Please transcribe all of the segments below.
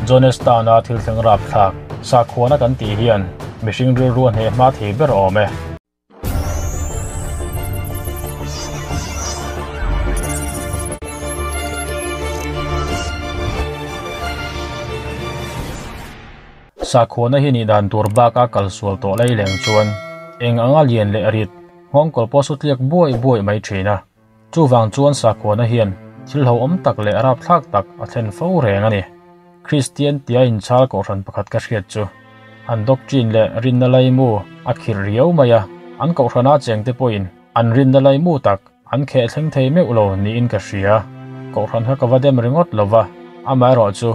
Jonestown-a thil thleng rapthlak sakhuana kan tih hian mihring rilru a hneh hma thei ber awm e. Sakhuana hi nih dan tur baka kal sual tawh lai leng chuan eng anga lian leh rit nghawngkawl pawh su tliak buai buai mai thin a. Chuvang chuan sakhuana hian thil hlauhawm tak leh rapthlak tak a thlen fo reng a ni. Kristian tia inchhal kohhran pakhat ka hriat chu an doctrine leh rinna laimu a khirh riau mai a, an kohhrana chengte pawhin an rinna laimu tak an kheh thleng thei meuh lo niin ka hria. Kohhran kha ka va dem ringawt lo va, amaherawhchu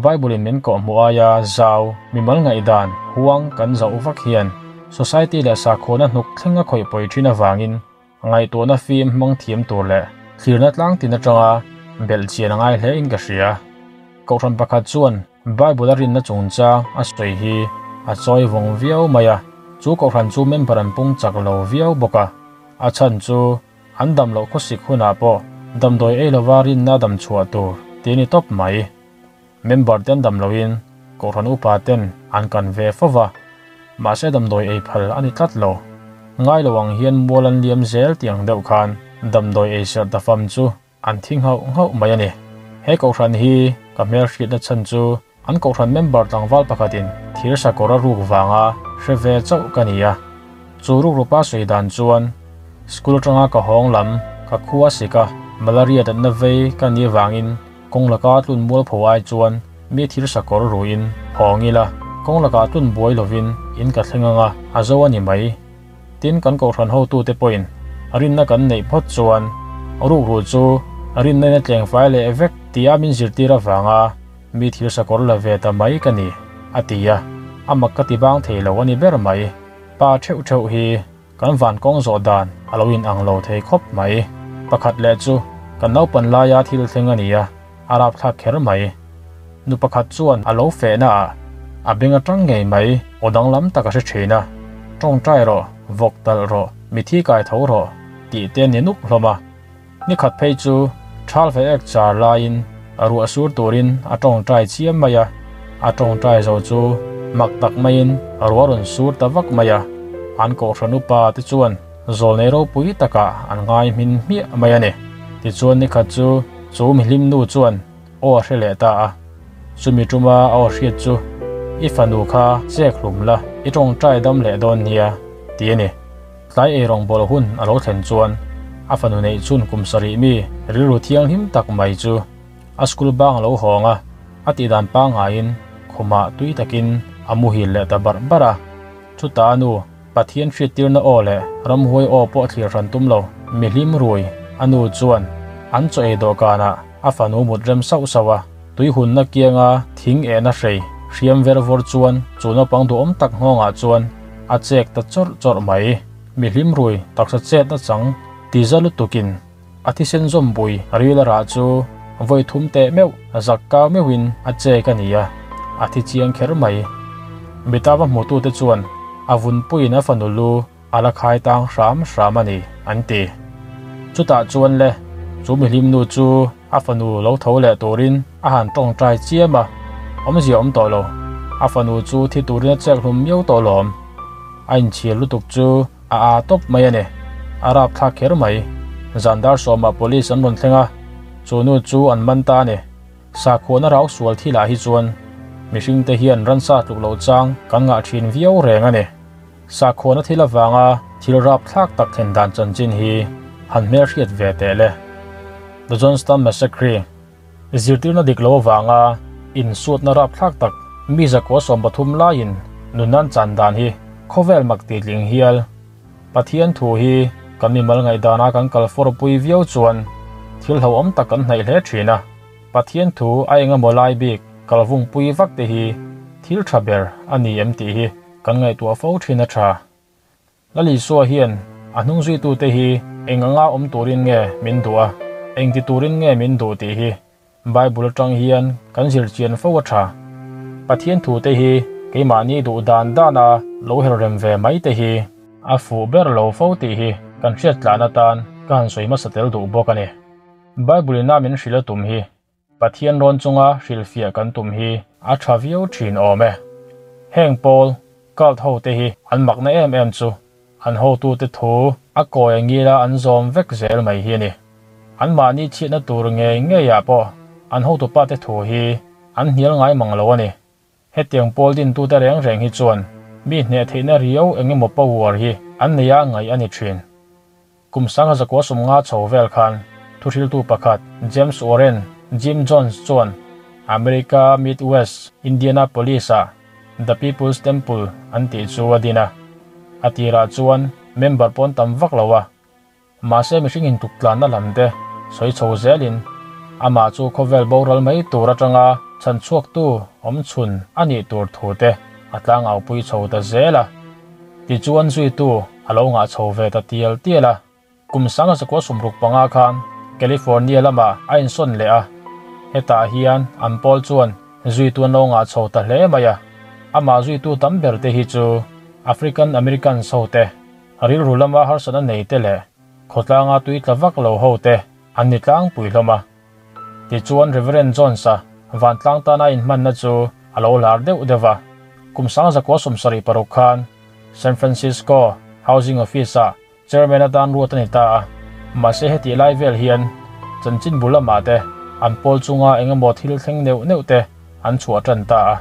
Bible-in min kawhhmuh aia zau mimal ngaihdan huang kan zauh vak hian society leh sakhuana hnuk thleng a khawih pawi thin avangin Ngaihtuahna fim hmang thiam tur leh thlirna tlang tin atanga belh chian a ngai hle in ka hria. Kohhran pakhat chuan Bible a rinna chungchang a sawi hi a chawi vawng viau mai a, chu kohhran chu member an pung chak lo viau bawk a. A chhan chu an dam loh khawsik hunah pawh damdawi ei lova rinna dam chhuah tur ti a ni tawp mai. Member te an dam loin kohhran upa ten an kan ve fo va, mahse damdawi ei phal a ni tlat lo. Ngai lo ang hian mual an liam zel tih ang deuh khan damdawi ei serh ta fam chu an thi nghauh nghauh mai a ni. He kohhran hi ka hmelhriatna chhan chu an kohhran member tlangval pakhatin thir sakawr a ruk vanga hre ve chauh ka ni a. Chu rukrupa sawi dan chuan school atanga ka hawng lam ka khua sik a, malaria datna vei ka nih avangin Kawng laka tlun mual pho ai chuan mi thil sakawr ruin hawng ila, kawng lakah tlun buai lovin in ka thleng anga a zo a ni mai. Tin, kan kohhran hotute pawhin rinna kan neih phawt chuan rukru chu rinna in a tleng fai leh vek tia min zirtir avanga mi thil sakawr la ve ta mai ka ni, a ti a. A mak ka ti bang thei lo a ni ber mai. Pa theuh theuh hi Kan van kawng zawh dan a lo in ang lo thei khawp mai. Pakhat leh chu kan naupan laia thil thleng a ni a, a rapthlak kher mai. Nu pakhat chuan a lo fehna ah a beng atang ngei mai aw danglam tak a hre thin a, Tawngtai rawh, vawk talh rawh, mithi kai tho rawh tih te a ni nuk hlawm a. Ni khat phei chu thal ve ek char laiin a ruah sur turin a tawngtai chiam mai a, a tawngtai zo chu mak tak maiin a ruah rawn sur ta vak mai a, an kohhran upa te chuan zawlnei ropui takah an ngai hmin hmiah mai a ni. Tichuan ni khat chu chu mihlim nu chuan aw a hre leh ta a, chumi tuma a aw hriat chu I fanu kha chek hlum la, i tawngtai dam leh dawn nia ti a ni. Tlai eirawng bawl hun a lo thlen chuan a fanu neih chhun kum sarih mi rilru thianghlim tak mai chu a school bang a lo hawng a, a tihdan pangaiin khumah tui takin a muhil leh ta barh barh a. Chutah a nu, Pathian hriattirna aw leh ramhuai aw pawh thlir hran tum lo, mihlim rui a nu chuan an chaw ei dawhkanah a fanu mut rem sauh sauh a, tui hunna kianga thing ehna hrei hriam ver vawr chuan chu naupang duhawm tak nghawngah chuan a chek ta chawrh chawrh mai. Mi hlim rui taksa chet na chang ti za lutukin a thisen zawm bui ril a rah chu vawi thum teh meuh zak kau meuhin a chek a ni a, a thi chiang kher mai. Mita va hmutute chuan a vunpuiin a fanu lu a la khai tang hram hram a ni, an ti. Chutah chuan le, chu mihlim nu chu a fanu lo tho leh turin a han tawngtai chiam a, awmzia awm tawh lo. A fanu chu thi turin a chek hlum miau tawh lawm. A inchhir lutuk chu a aa tawp mai a ni. A rapthlak kher mai. Zandar sawmah police an rawn thleng a, chu nu chu an man ta a ni. Sakhuana rau sual thilah hi chuan mihringte hian ransa tluk loh chang kan ngah thin viau reng a ni. Sakhuana thil avanga thil rapthlak tak thlen dan chanchin hi han hmelhriat ve teh le. The Johnstown Massacre, Zirtirna dik lo avanga insuatna rapthlak tak mi zakua 13 laiin nun an chan dan hi khawvel mak tih tling hial. Pathian thu hi kan mimal ngaihdana kan kal fawrpui viau chuan thil hlauhawm tak kan hnaih hle thin a. Pathian thu a engemaw lai bik kalvungpui vak te hi thil tha ber a ni em tih hi kan ngaihtuah fo thin a tha. Lal Isua hian a hnung zuitute hi eng anga awm turin nge min duh a, eng ti turin nge min duh tih hi Bible atang hian kan zir chian fo a tha. Pathian thute hi keimahni duh dan dana lo herrem ve mai te hi a fuh ber lo fo tih hi kan hriat tlan atan ka han sawi hmasa tel duh bawk a ni. Bible-in a min hrilh a tum hi. Pathian rawn chunga hrilhfiah kan tum hi a tha viau thin awm e. Heng pawl, cult ho te hi an makna em em chu an hotute thu a kawi a ngila an zawm vek zel mai hi a ni. An mahni chhiatna tur ngei ngeiah pawh an hotupa te thu hi an hnial ngai mang lo a ni. Hetiang pawl dintute reng reng hi chuan mi hneh theihna riau eng emaw power hi an nei a ngaih a ni thin. Kum 1950 chho vel khan thuhriltu pakhat James Warren Jim Jones chuan America Midwest Indianapolis-ah The People's Temple an tih chu a din a. A tirah chuan member pawn tam vak lo a. Mahse mihring intuktlanna lam te sawi chho zelin amah chu khawvel boral mai tur atanga chhan chhuaktu awm chhun a nih tur thu te a tlangaupui chho ta zel a. Tichuan zuitu a lo ngah chho ve ta tial tial a. Kum 1965 khan California lamah a insawn leh a. Hetah hian an pawl chuan zuitu an lo ngah chho ta hle mai a. Amah zuitu tam ber te hi chu African Americans ho te, rilru lama harsatna nei te leh khawtlanga tui tla vak lo ho te an ni tlangpui hlawm a. Tichuan Reverend Jones-a vantlang tana inhmanna chu a lo lar deuh deuh a. Kum 1976 khan San Francisco Housing Office-ah Chairman atan ruat a ni ta a. Mahse hetih lai vel hian chanchin bul lamah te an pawl chunga eng emaw thil thleng neuh neuh te an chhuah tan ta a.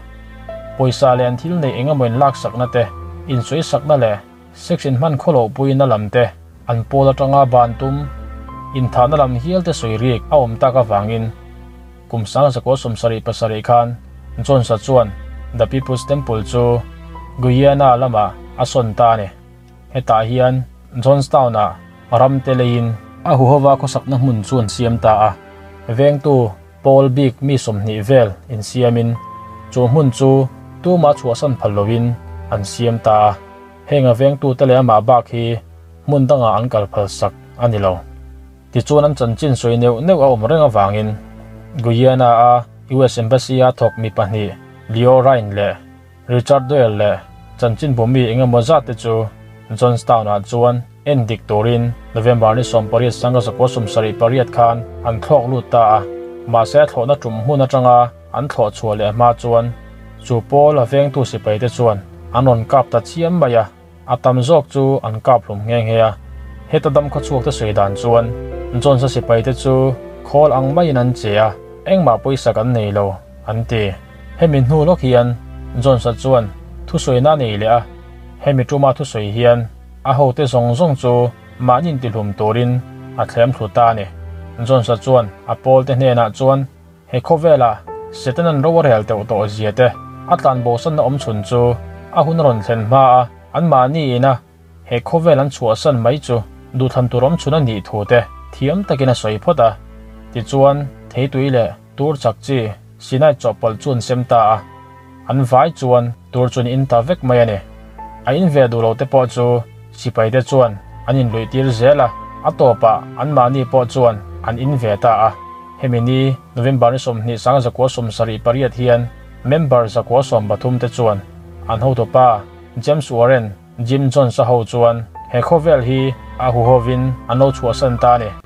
Pawisa leh an thil neih eng emaw inlaksakna te, insawisakna leh sex inhman khawloh puina lam te an pawl atanga ban tum inthahna lam hial te sawi rik a awm tak avangin kum 1977 khan Jones-a chuan The People's Temple chu Guyana lamah a sawn ta a ni. Hetah hian Jonestown-ah ram te leiin a huhova khawsakna hmun chu an siam ta a. Vengtu pawl bik mi 20 vel insiamin chu hmun chu tuma chhuahsan phal lovin an siam ta a. Heng a vengtute leh amah bak hi hmun dangah an kal phal sak a ni lo. Tichuan an chanchin sawi neuh neuh a awm reng avangin Guyana-a US Embassy-a thawk mi pahnih Leo Ryan leh Richard Doyle leh chanchin bumi eng emaw zat te chu Jonestown-ah chuan en dik turin November ni 18 1978 khan an thlawk lut ta a. Mahse a thlawhna tum hmun atanga an thlawh chhuah leh hma chuan chu pawl a vengtu sipai te chuan an rawn kap ta chiam mai a, a tam zawk chu an kap hlum nghe nghe a. Heta dam khaw chhuak te sawi dan chuan Jones-a sipai te chu khawl ang maiin an che a, engmah pawisa kan nei lo an ti. Hemi hnu lawk hian Jones-a chuan thusawina a nei leh a, hemi tuma thusawi hian a hote zawng zawng chu mahni intihlum turin a thlem thlu ta a ni. Jones-a chuan a pawlte hnenah chuan he khawvela Satan-a'n ro a rel teuh tawh zia te, a tlanbosanna awm chhun chu a hun a rawn thlen hma a, anmahni ina he khawvel an chhuahsan mai chu duhthlan tur awm chhun a nih thu te thiam takin a sawi phawt a. Tichuan, theitui leh tur chak chi Sinai chawhpawlh chu an sem ta a, an vai chuan tur chu an in ta vek mai a ni. A in ve duh lo te pawh chu sipai te chuan an inluih tir zel a, a tawpah anmahni pawh chuan an in ve ta a. Hemi ni November ni 20 1978 hian member 113 te chuan an hotupa James Warren Jim Jones-a ho chuan he khawvel hi a huhovin an lo chhuahsan ta a ni.